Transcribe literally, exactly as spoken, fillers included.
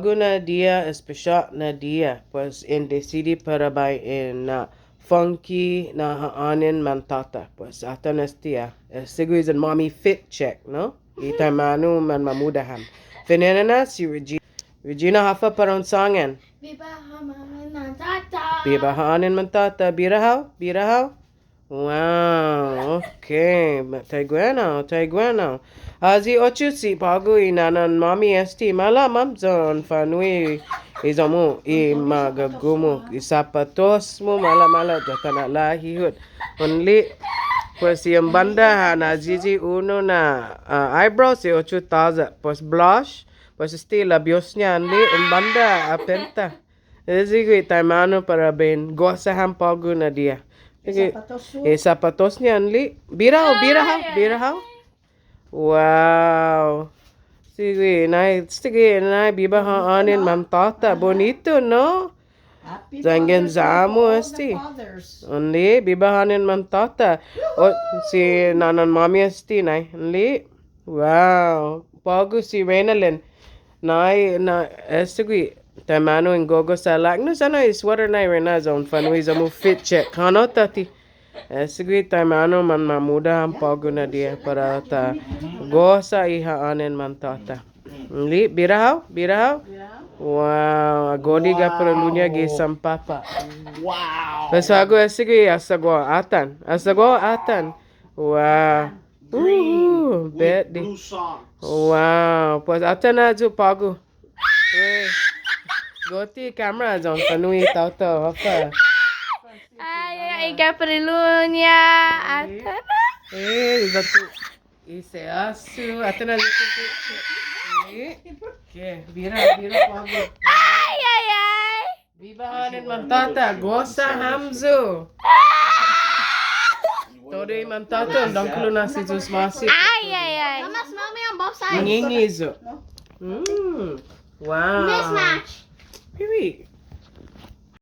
På'go na diha, espesiåt na diha, pues, in disidi para bai in, ah, funky na ha'ånen mantåta. Pues, atan este, ah, eh, sigu yan Mommy fit check, no? I taimanu manmamuda ham. Fine'nana si Regi-, Regina, håfa para un sångan? Biba ha'ånen mantåta. Biba ha'ånen mantåta. Bira hao? Bira hao? Wow, okay. Ma-, taiguenao, taiguenao. Håyi otro si på'go i nånan-måmi este? Maila' hamyo un fanu'i i iyo-mu, i magagu-mu, i sapatos-mu, maila', maila', ya ta na'låhi hit. Only, pues, i ambanda ha na'yiyi unu na, ah, eyebrows, i otro tåya'. Pues, blush, pues, este labios-ña, only, ambanda ha penta. Este gui' taimanu para bai in gosa ham på'go na diha. I sapatos-hu. I sapatos-ña, only. Bira hao, bira hao, bira hao. Wow. Este gui' nai, este gui' nai, biba ha'ånen mantåta. Bunitu, no? Happy Father's Day to all the fathers. Only, biba ha'ånen mantåta. O, si nånan-måmi este nai, only. Wow. På'go si Reynalyn. Nai, na, este gui'. Taimanu in gogosa. Laknos ha' na i sweater nai, Reyna, ya un fanu'i iyo-mu fit check. Hånao tåtte. Este gui' taimanu manmamuda ham på'go na diha para ta gosa i ha'ånen mantåta. Only, bira hao? Bira hao? Wow, agodi ga palalu-ña gi sanpapa'. Wow. Pues på'go este gui' asaguå-hu atan. Asaguå-hu atan. Wow. Green with blue socks. Wow. Pues atan na yu' på'go. Wait. Go'te camera, ya un fanu'i taotao, håfa. Ai, ai, ai, ga palalu-ña. Atan na. Eh, itu. I se'as-hu, atan na yu'. Eh, okay, bira, bira på'go. Ai, ai, ai. Biba ha'ånen mantåta, gosa hamyo. Todu i mantåta, dångkolo na si Yu'os ma'åse'. Ai, ai, ai. Mama, smell me on both sides. Nginge' yu'. Mm. Wow. Mismatch. Piwi.